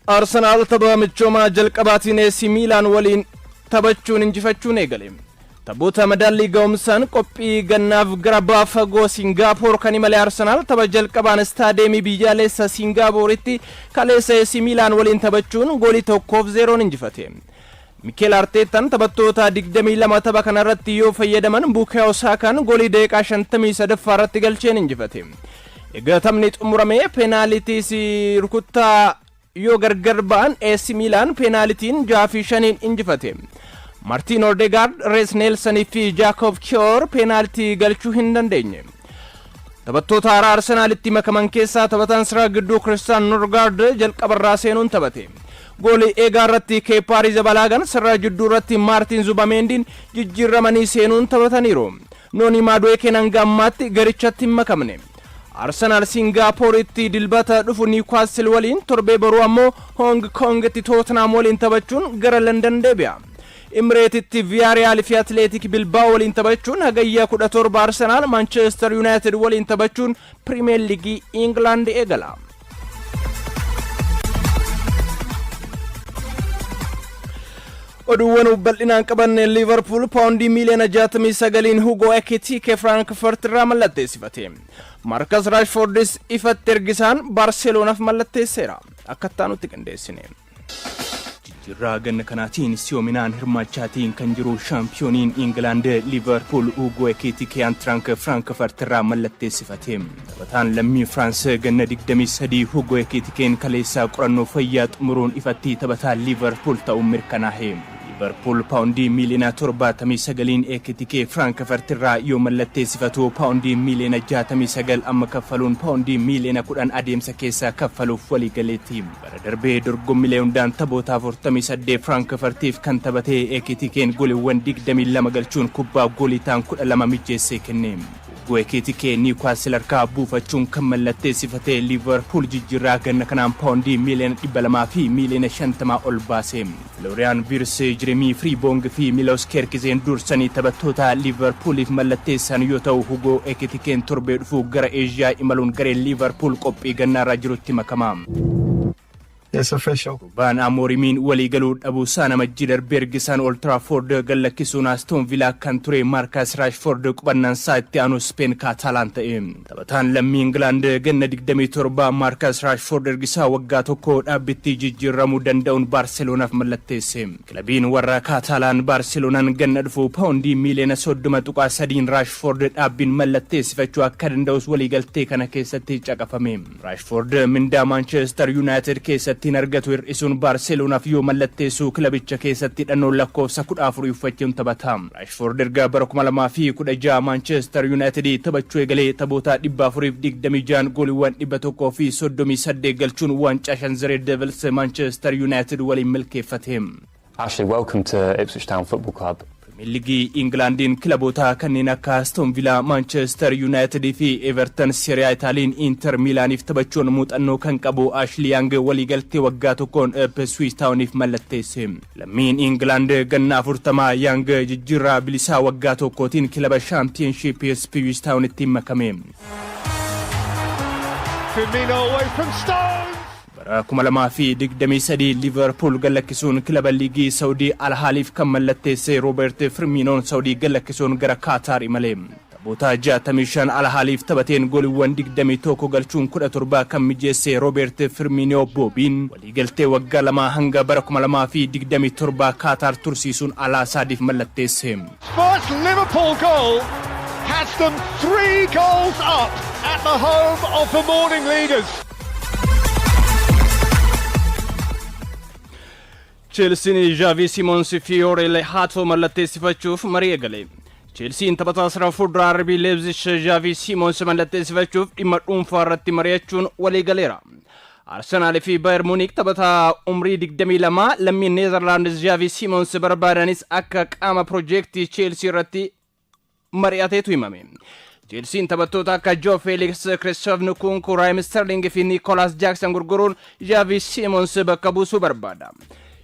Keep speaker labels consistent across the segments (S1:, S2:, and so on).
S1: Arsenaal tapha michoomaa jalqabaatiin AC Miilaan waliin taphachuun injifachuun eegale. Taphoota madaallii ga'umsaan qophii gannaaf gara baha fagoo Singaapoor kan imale Arsenaal tapha jalqabaan istaadiyeemii biyyaalessa Singaapooritti kaleessa AC Miilaan waliin taphachuun goolii 1 fi 0n injifate. Mikel Arteettaan taphattoota 22 tapha kanarratti yoo fayyadaman, Bukayo Saakaan goolii daqiiqaa 53ffaa irratti galcheen injifate. Egaa taphni xumuramee peenaaliitiis rukuttaa yoo gargar ba'an, AC Miilaan peenaalitiin 6 fi 5n injifate. Martiin Odegaard, Rees Neelsanii fi Jaakob Kiyoor peenaalitii galchuu hin dandeenye. Taphattoota haaraa Arsenaalitti makaman keessaa taphataan siraa gidduu Kiristaan Norgaard jalqabarraa seenuun taphate. Goolii eegaa irratti Keepaa Arizabalaagaan, sarara jidduu irratti Maartiin Zubameendiin jijjiirramanii seenuun taphataniiru. Noonii Maadu'eekeen hanga ammaatti garichatti hin makamne. Arsenaal Singaappooritti Dilbata dhufu Niwkaastil waliin, torbee boruu ammoo Hong Kongitti Tootenaam waliin taphachuun gara London deebi'a. Imireetitti Viyaariyaal fi Atleetik Bilbaa'oo waliin taphachuun Hagayya 17 Arsenaal Manchester United waliin taphachuun Pirimeer Liigii Ingilaand eegala. Oduuwwan bal'inaan qabanne: Liivarpuul paawundii miiliyoona 69n Hugo Ekitike Firaankfurt irraa mallatteessifate. Marcus Rashfordis ifatti ergisaan Baarseloonaaf mallatteesseera. Akka itti qindeessine. Jijjiirraa ganna kanaatiin si'oominaan hirmaachaatiin kan jiru shaampiyooniin Ingilaand Liivarpuul Hugo Ekitike Antiraank Firaankfurt irraa mallatteessifate. Taphataan lammii Firaans ganna 23 Hugo Ekitikeen kaleessaa qorannoo fayyaa xumuruun ifatti taphataa Liivarpuul ta'uun mirkanaa'e. Liivarpuul paawundii miiliyoona 79n Ekitikee Firaankfurt irraa yoo mallatteessifatu, paawundii miiliyoona 69 amma kaffaluun paawundii miiliyoona 10 adeemsa keessaa kaffaluuf waliigaleetti. Bara darbee dorgommiilee hundaan taphoota 48 Firaankfurtiif kan taphatee Ekitikeen gooliiwwan 22 galchuun kubbaa goolii ta'an 12 mijeessee kenne. Hugo Ekitike Niwkaastil harkaa buufachuun kan mallatteessifatee Liivarpuul jijjiirraa ganna kanaan paawundii miiliyoona 200 fi miiliyoona 50 ol baase. Flooriyaan Virs, Jiremii Firiiboong fi Milos Keerkizeen dursanii taphattoota Liivarpuuliif mallatteessan yoo ta'u, Hugo Ekitikeen torbee dhufu gara Eeshiyaa imaluun garee Liivarpuul qophii gannaarraa jirutti makama.
S2: It's official.
S1: Ruubaan Amoorimiin waliigaluu dhabuusaa namajjii darbee ergisaan Old Trafford gallakkisuun Aston Villa kan ture Marcus Rashford qubannaan isaa itti aanu Speen Kaataalaan ta'e. Taphataan lammii Ingilaand ganna 27 Marcus Rashford ergisaa waggaa tokko dhaabbitti jijjiiramuu danda'uun Baarseloonaaf mallatteesse. Kilabiin warra Kaataalaan Baarseloonaan ganna dhufu paawundii miiliyoona 30.3n Rashford dhaabbiin mallatteessifachuu akka danda'us waliigaltee kana keessatti caqafame. Rashford mindaa Manchester United keessatti hin argatu hir'isuun Baarseloonaaf yoo mallatteessu, kilabicha keessatti hidhannoo lakkoofsa 14 uffachuun taphata. Rashford erga bara 2016 Manchester United taphachuu eegalee taphoota 426 gooliiwwan 138 galchuun waancaa shan Red Devils Manchester United waliin milkeeffate.
S3: Ashley, welcome to Ipswich Town Football Club.
S1: Pirimeer Liigii Ingilaandiin kilaboota kanneen akka Aston Villa, Manchester United fi Everton, Serie Itaaliin Inter Miilaaniif taphachuun muuxannoo kan qabu Ashley Young waliigaltee waggaa tokkoon Ipswich Towniif mallatteesse. Lammiin Ingilaand ganna 40 Young jijjiirraa bilisaa waggaa tokkootiin kilaba Championship Ipswich Townitti makame.
S4: Firmino away from Stones.
S1: Bara 2023 Liverpool gallakkisuun kilaba liigii Saudii Alhaaliif kan mallatteesse Roobert Firminoon Saudii gallakkisuun gara Kaataar imale. Taphoota 65 Alhaaliif taphateen gooliiwwan 21 galchuun 17 kan mijeesse Roobert Firminoo Boobiin waliigaltee waggaa 2 hanga bara 2027 Kaataar tursiisuun alaa saadiif mallatteesse.
S4: First Liverpool goal has them three goals up at the home of the morning leaders.
S1: Cheelsiin Zhaavi Simoons fi Yoorel Haatoo mallatteessifachuuf marii eegale. Cheelsiin taphataa sarara fuulduraa RB Leipzig Zhaavi Simoons mallatteessifachuuf dhimma dhuunfaa irratti mari'achuun walii galeera. Arsenaal fi Bayern Munich taphataa umrii 22 lammiin Neezerlaandis Zhaavi Simoons barbaadanis akka qaama piroojeektii Cheelsii irratti mari'ateetu himame. Cheelsiin taphattoota akka Joo Felix, Christopher Nkunku, Raheem Sterling fi Nicolas Jackson gurguruun Xavi Simons bakka buusuu barbaada.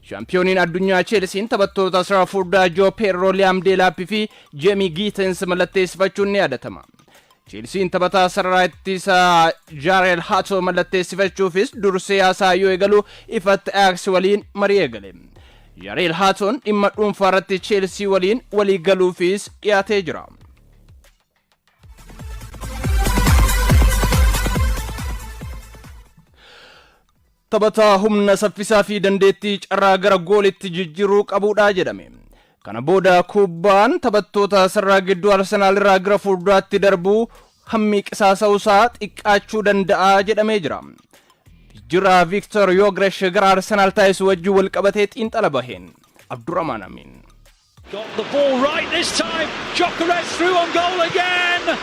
S1: Shaampiyooniin addunyaa Cheelsiin taphattoota sarara fuulduraa Joo Pedro, Liam Delap fi Jamie Gittens mallatteessifachuun ni yaadatama. Cheelsiin taphataa sararaa ittisaa Jaarel Haatoo mallatteessifachuufis dursee haasaa yoo eegalu, ifatti Ajax waliin marii eegale. Jaarel Haatoon dhimma dhuunfaa irratti Cheelsii waliin walii galuufis dhiyaatee jira. Taphataa humna, saffisaa fi dandeettii carraa gara goolitti jijjiiruu qabuudha jedhame. Kana booda kubbaan taphattoota sarara gidduu Arsenaal irraa gara fuulduraatti darbuu hammi qisaasa'uusaa xiqqaachuu danda'a jedhamee jira. Jijjiirraa Viktor Gyökeres gara Arsenaal taasisu wajjin wal qabatee xiinxala baheen Abdurrahman Amin.
S4: Got the ball right this time. Gyökeres through on goal again.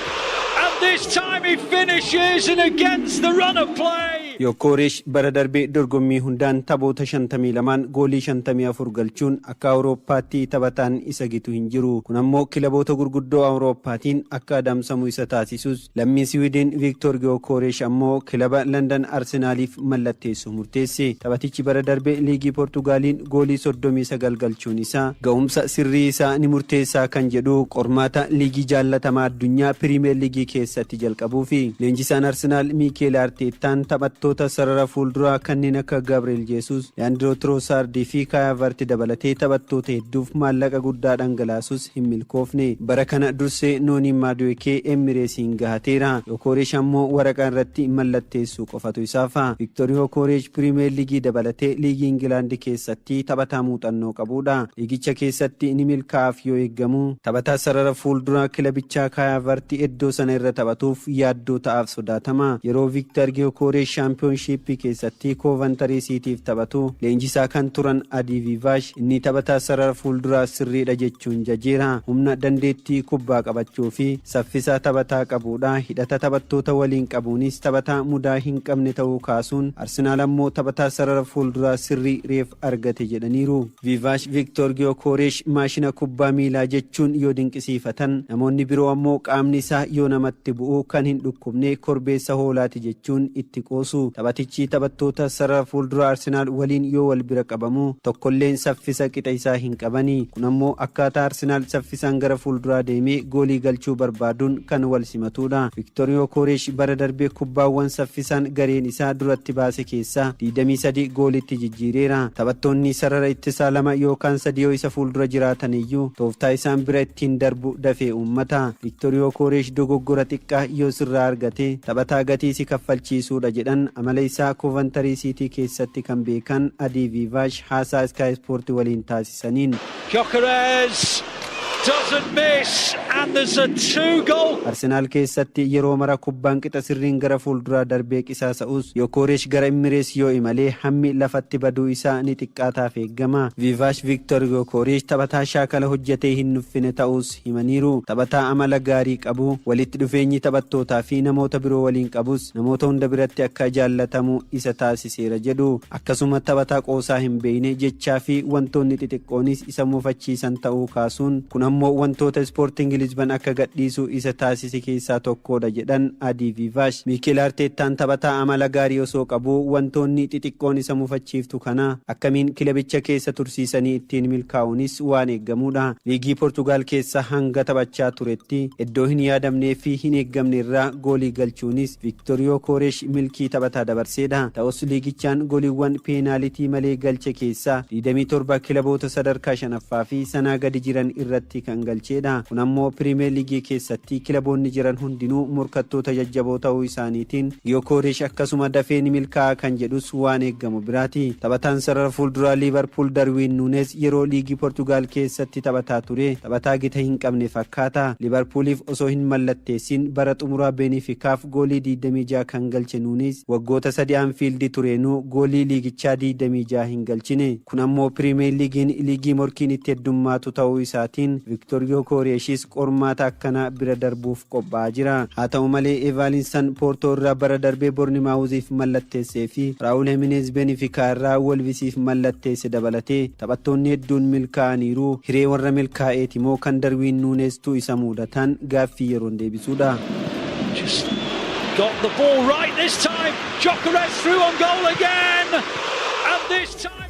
S4: And this time he finishes and against the run of play.
S5: Yookoreesh bara darbee dorgommii hundaan taphoota 52n goolii 54 galchuun akka Awurooppaatti taphataan isa gitu hin jiru. Kun ammoo kilaboota gurguddoo Awurooppaatiin akka adamsamu isa taasisus, lammii Siwiidin Viiktor Yookoreesh ammoo kilaba Landan Arsenaaliif mallatteessuu murteesse. Taphatichi bara darbe liigii Poortugaaliin goolii 39 galchuun isaa ga'umsa sirrii isaa ni murteessaa kan jedhu qormaata liigii jaallatamaa addunyaa Piriimeer Liigii keessatti jalqabuufi. Leenjisaan Arsenaal Miikeel Arteettaan taphattoota sarara fuulduraa kanneen akka Gabriel Jesus, Leandro Trossardii fi Kai Havertz dabalatee taphattoota hedduuf maallaqa guddaa dhangalaasus hin milkoofne. Bara kana dursee Noonii Maaduekee Emireesiin gahateera. Yookoreesh ammoo waraqaa irratti mallatteessuu qofatu isaafa. Viktor Yookoreesh Piriimeer Liigii dabalatee liigii Ingilaandi keessatti taphataa muuxannoo qabudha. Liigicha keessatti ni milkaa'aaf yoo eeggamu, taphataa sarara fuulduraa kilabichaa Kai Havertz iddoo sana irra taphatuuf yaaddoo ta'aaf sodaatama. Yeroo Viktor Yookoreesh Shaampiyoonshiippii keessatti Koovantarii Siitiif taphatu leenjisaa kan turan Adii Viivaash inni taphataa sarara fuulduraa sirriidha jechuun jajeera. Humna, dandeettii kubbaa qabachuu fi saffisa taphataa qabudha. Hidhata taphattoota waliin qabuunis taphataa mudaa hin qabne ta'uu kaasuun, Arsenaal ammoo taphataa sarara fuulduraa sirrii reef argate jedhaniiru. Viivaash Viktor Giyokooresh maashina kubbaa miilaa jechuun yoo dinqisiifatan, namoonni biroo ammoo qaamni isaa yoo namatti bu'u kan hin dhukkubne korbeessa hoolaati jechuun itti qoosu. Taphatichi taphattoota sarara fuulduraa Arsenaal waliin yoo wal bira qabamu tokkolleen saffisa qixa isaa hin qabani. Kun ammoo akkaataa Arsenaal saffisaan gara fuulduraa deemee goolii galchuu barbaaduun kan wal simatudha. Viktor Giyokooresh bara darbe kubbaawwan saffisaan gareen isaa duratti baase keessaa 23 goolitti jijjiireera. Taphattoonni sarara ittisaa lama yookaan sadi yoo isa fuuldura jiraatan iyyuu tooftaa isaan bira ittiin darbu dafee uummata. Viktor Giyokooresh dogoggora xiqqaa yoo sirraa argate taphataa gatii si kaffalchiisuudha jedhan amala isaa Koovantarii Siitii keessatti kan beekan Adii Viivaash haasaa Sky Sport waliin taasisaniin.
S4: Gyökeres doesn't miss, and there's a two goal.
S5: Arsenaal keessatti yeroo mara kubbaan qixa sirriin gara fuulduraa darbee qisaasa'us, Yookoresh gara Imirees yoo imalee hammi lafatti baduu isaa ni xiqqaataaf eeggama. Viivaash Viktor Yookoresh taphataa shaakala hojjetee hin nuffine ta'us himaniiru. Taphataa amala gaarii qabu, walitti dhufeenyi taphattootaa fi namoota biroo waliin qabus namoota hunda biratti akka jaallatamu isa taasiseera jedhu. Akkasuma taphataa qoosaa hin beekne, jechaa fi wantoonni xixiqqoonis isa mufachiisan ta'uu kaasuun, kun ammoo wantoota Ispoortiin Lisban akka gadhiisu isa taasise keessaa tokkodha jedhan Adii Viivaash. Miikeel Arteettaan taphataa amala gaarii osoo qabu wantoonni xixiqqoon isa mufachiiftu kana akkamiin kilabicha keessa tursiisanii ittiin milkaa'uunis waan eeggamudha. Liigii Poortugaal keessa hanga taphachaa turetti iddoo hin yaadamnee fi hin eeggamne irraa goolii galchuunis Viktor Yookoresh milkii taphataa dabarseedha. Ta'us liigichaan gooliiwwan peenaalitii malee galche keessaa 27 kilaboota sadarkaa shanaffaa fi sanaa gadi jiran irratti kan galcheedha. Kun ammoo Piriimeer Liigii keessatti kilaboonni jiran hundinuu morkattoota jajjaboo ta'uu isaaniitiin Giyokooresh akkasuma dafee ni milkaa'a kan jedhus waan eeggamu biraati. Taphataan sarara fuulduraa Liivarpuul Darwiin Nuunes yeroo liigii Poortugaal keessatti taphataa ture taphataa gita hin qabne fakkaata. Liivarpuuliif osoo hin mallatteessin bara xumuraa Beeniifikaaf goolii 26 kan galche Nuunis waggoota 3 Anfiildi tureenuu goolii liigichaa 26 hin galchine. Kun ammoo Piriimeer Liigiin liigii morkiin itti heddummaatu ta'uu isaatiin Viktor Giyokooreeshis qormaata akkanaa bira darbuuf qophaa'aa jira. Haa ta'u malee Eevaalinsan Poortoo irraa bara darbee Boornimaawuziif mallatteessee fi Raawul Hemineez Beenifikaa irraa Wolvisiif mallatteesse dabalatee taphattoonni hedduun milkaa'aniiru. Hiree warra milkaa'eeti moo kan Darwiin Nuuneestuu isa mudatan gaaffii yeroon deebisuudha.
S4: Just got the ball right this time. Gyökeres through on goal again. And this time.